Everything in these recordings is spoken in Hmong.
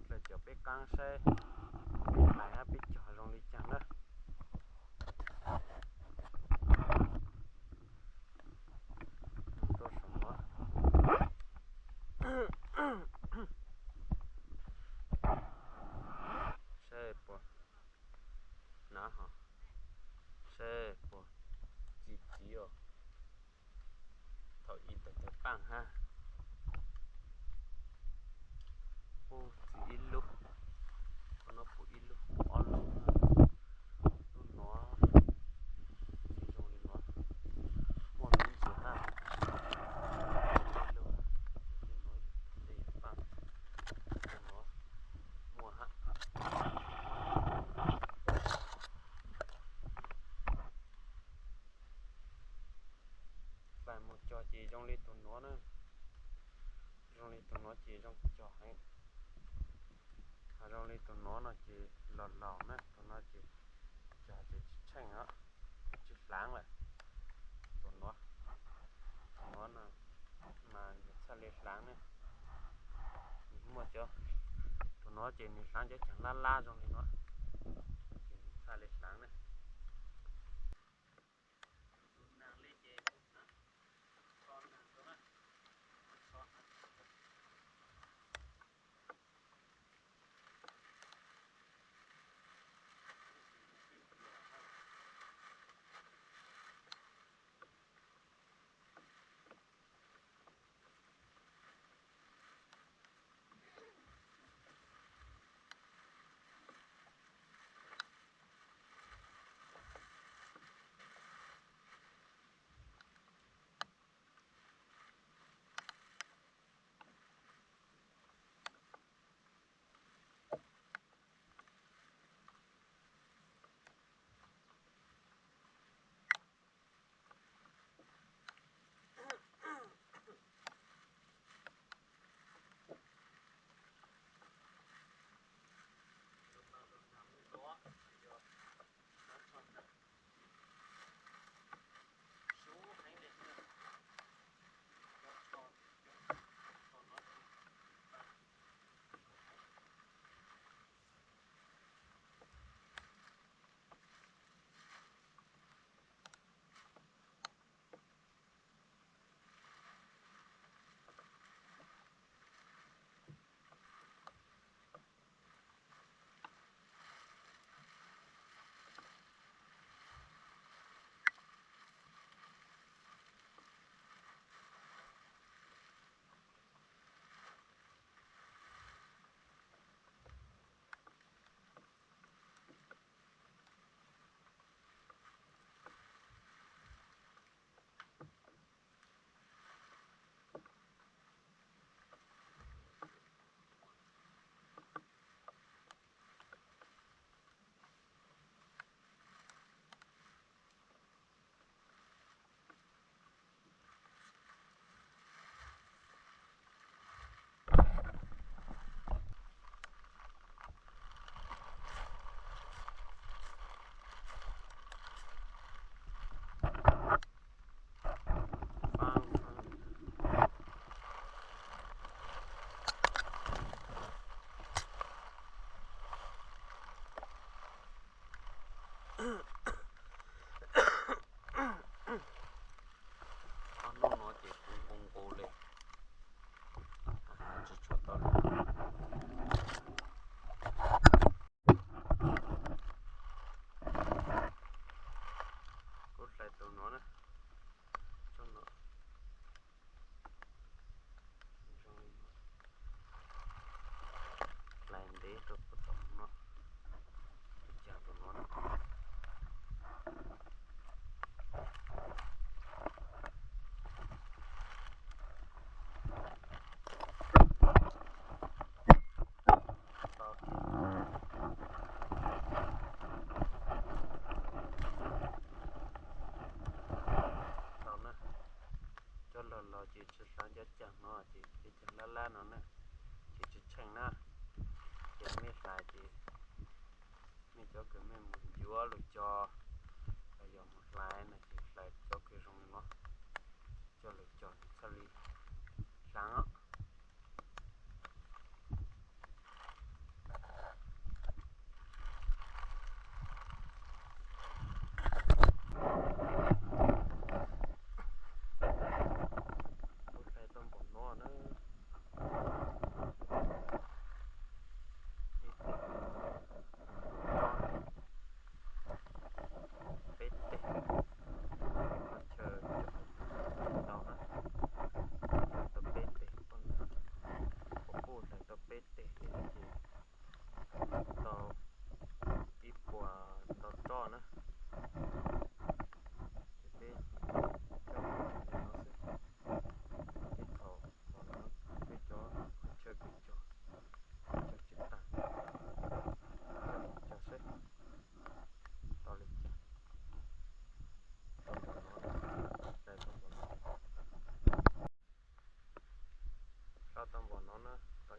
Los cov peb qaab saib peb hlais hab peb cog zoo li caag na. Tuaj saum no, saib puas hnav ho, saib puas ci civ os. Thaum ub tawg tawg paaj hab. Puv txi ib lub, no puv ib lub, puv ob lub, lub no txi zoo li no, muaj miv ntsis hab. Ib lub, tej paaj, no muaj hab. Hlais mus cog ces zoo li tus nuav na. Zoo li tus nuav ces zoo cog heev. Ho zoo li tus nuav no ces los laus na, tus nuav ces cog ces tsis tsheej os, tsis hlaav lawm. Tus nuav, tus nuav no mas nws txhaj le hlaav ne. Nws muaj cov, tus nuav ces nws hlaav cov caag lab lab zoo li no, ces nws txhaj le hlaav ne. Ob hnub no ces kuv nqus nqus li, tsis tshua tau lug. Kuv hlais tus no na, tsob no. Hlais ntev rau puag tom no, ib cag tus no na. Tau na, cov laug laug ces tsis hlaav cov caag no ces cov caag lab lab no na, ces tsis tsheej na. Ces mej hlais ces mej cov kws mej mus yuav lug cog, los yog mus hlais no ces hlais cov kws zoo li no coj lug cog txhaj li hlaav os.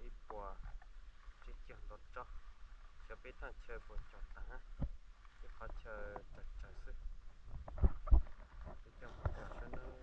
Ib puas tsib caug nto tsob, xyov peb thaj chaw puas cog tag, ib qhov chaw tsawg tsawg xwb. Peb coj mus cog saib nawb.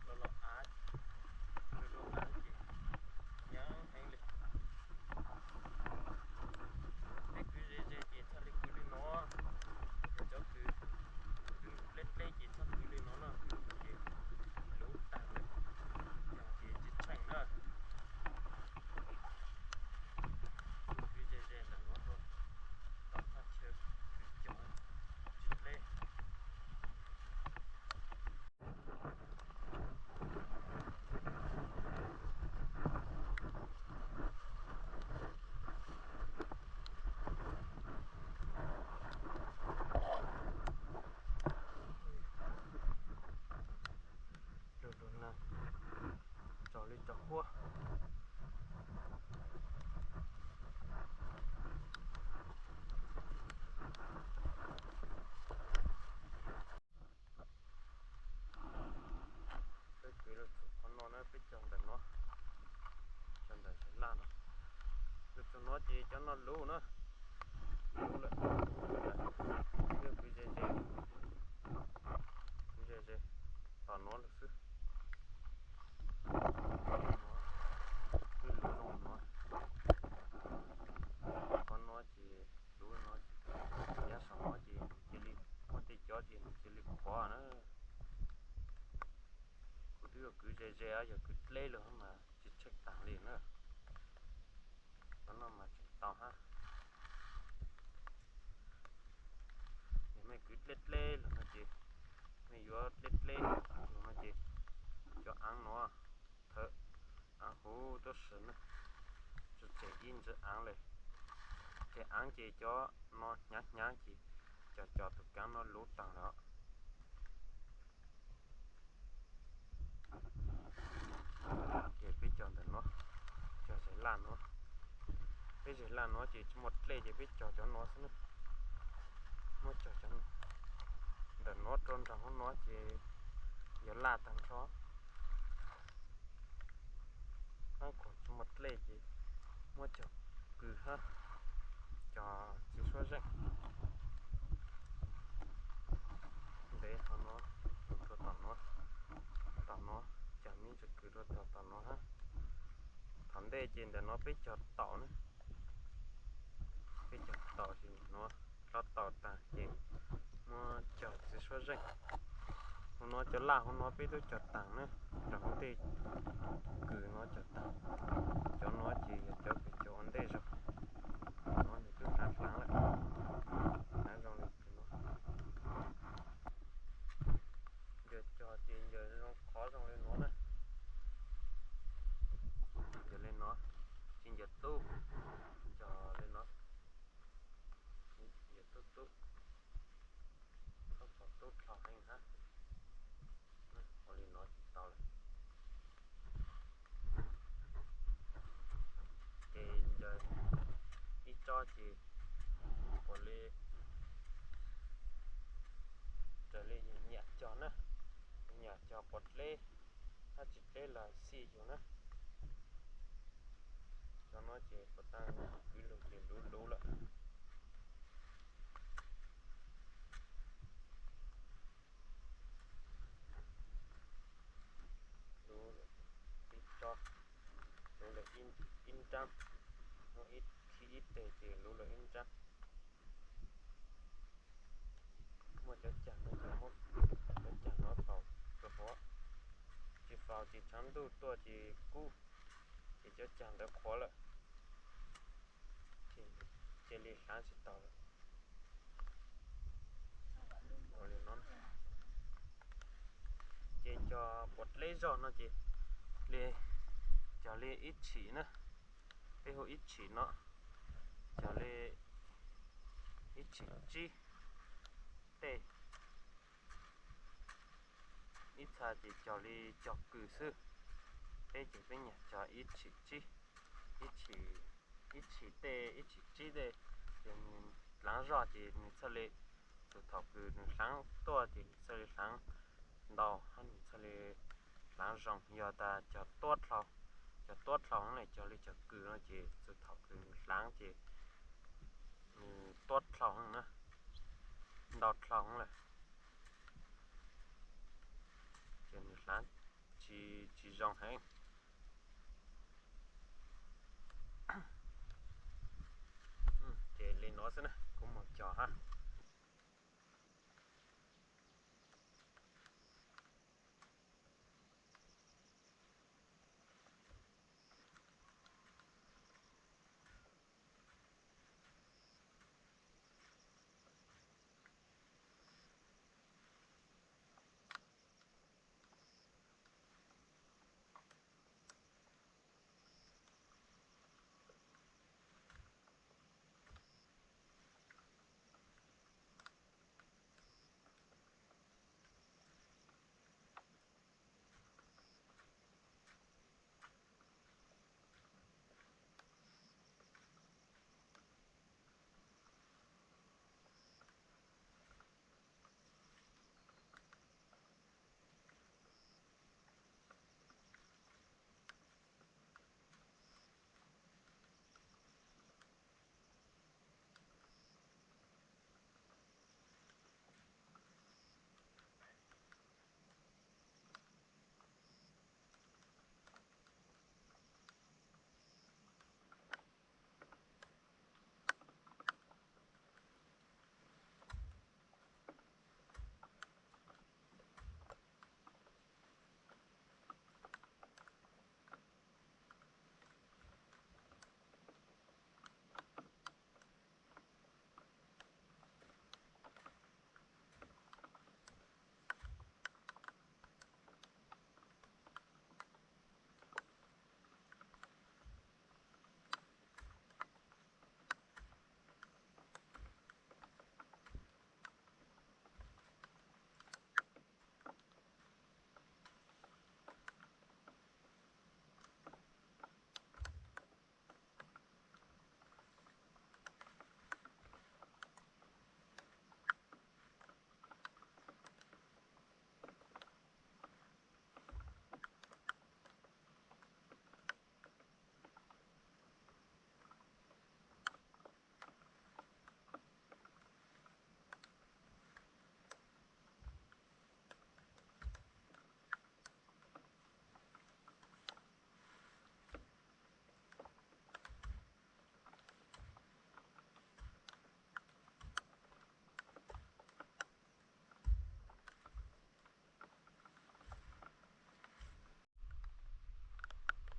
Los los av, los los av ces nyab heev li. Peb kwv ze ze ces txhaj li kwv li no, yog cov kwv dleb dleb ces txhob kwv li no na, ces luv tag lawm, ces tsis tsheej na. Kwv ze ze ntawm no rau tom thaj chaw kwv cog tsis dleb. Lug lug na, tsaus li tsaus huab. Peb kwv lug txug qhov no na, peb cog ntawm no, cog ntawm zes laj no. Lug txug no ces cov no luv na, luv lawm, luv lawm. Peb kwv ze ze, kwv ze ze tom no lawm xwb. Twb luv zoo no, qhov no ces luv no, yav saum no ces nws cia li muaj tej cov ces nws cia li qhuav na. Kuv twb yuav kwv ze ze, yog kwv dleb lug mas tsis tsheej taag li na. Cov no mas tseem tau hab. Yog mej kwv dleb dleb lug no ces, mej yuav dleb dleb lug no ces, cov aav no, thawv aav huv tuab si na, tsuas tseg ib ntsis aav le. Tseg aav ces cov no hnyav hnyav ces cov cov tus kaav no luv taag lawm. Ces peb cog ntawm no, cog zes laj no. Peb zes laj no ces tsis muaj dlej ces peb cog cov no xwb na. Muab cog cov no, ntawm no rau nraag hauv no ces yog laj taag nrho. Qaab kuas tsis muaj dlej ces muab cog kws hab cog txiv suab zeej. Ntev hauv no rau tom no, tom no, cog me ntsis kws rau tom tom no hab. Thaum ntej ces ntawm no peb cog taum na, peb cog taum ces no hlob taum taag ces muab cog txiv suab zeej. Hauv no cov laj hauv no peb twb cog taag na, nraag hauv tej kws no cog taag. Cov no ces yog cov kws cog ua ntej zog, no nws twb hlaav hlaav lawm, hlaav zoo li no. Ncaws cog ces ncaws zoo qhov zoo li no na. Ncaws li no, tsis ncaws tub, cog li no, ncaws tub tub, txhob cog tub dlhau heev hab. Ua li no ces tau lawm. Ces ncaws ib tsob ces puav li raws li yus nyiam cog na, yus nyiam cog puas dleb hab tsis dleb los xij yus na. Cov no ces puas taag kwv lug ces luv luv lawm. Luv ib tsob, luv lawm ib nraab, muab ib thib ib teg ces luv lawm ib nraab. Muaj cov caag no ces muab cov caag no faus rua huv, tsis faus ces tshav ntuj tuaj ces kub, ces cov caag ntawd qhuav lawm, ces cia li hlaav tsis tau lawm. Cog puas dleb zog no ces li, cog li ib tshim na, peb hu ib tshim no, cog li ib tshim tsib tej, ib txha ces cog li cog kws xwb. Peb ces peb nyiam cog ib tshim tsib, ib tshim, ib tshim tej ib tshim tsib tej, ces nws hlaav zog ces nws txhaj li, txug thaum kws nws hlaav tuaj ces nws txhaj li hlaav ntau, nws txhaj li hlaav zoo. Yog tas cog tuab dlhau, cog tuab dlhau le cog li cog kws no ces txug thaum kws nws hlaav ces nws tuab dlhau na, ntau dlhau lawm, ces nws hlaav tsis, tsis zoo heev. Ces li no xwb na, kuv mus cog hab.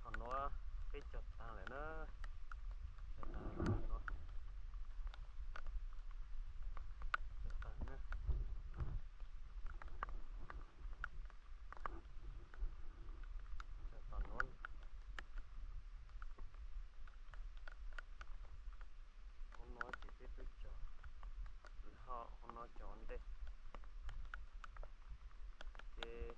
Thaum nuav peb cog taag lawm na, cog taag lawm no, cog taag na, cog tom nuav, hauv no ces peb twb cog, hauv no cog ua ntej. Ces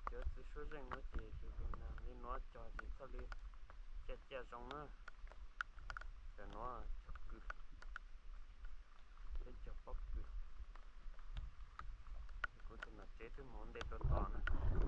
cov txiv suab zeej no ces tus tus nag li no cog ces txhaj li caj caj zoo na. Cov no cog kws, peb cog pob kws. Kuv tus nam tsev twb mus ua ntej rau tom na.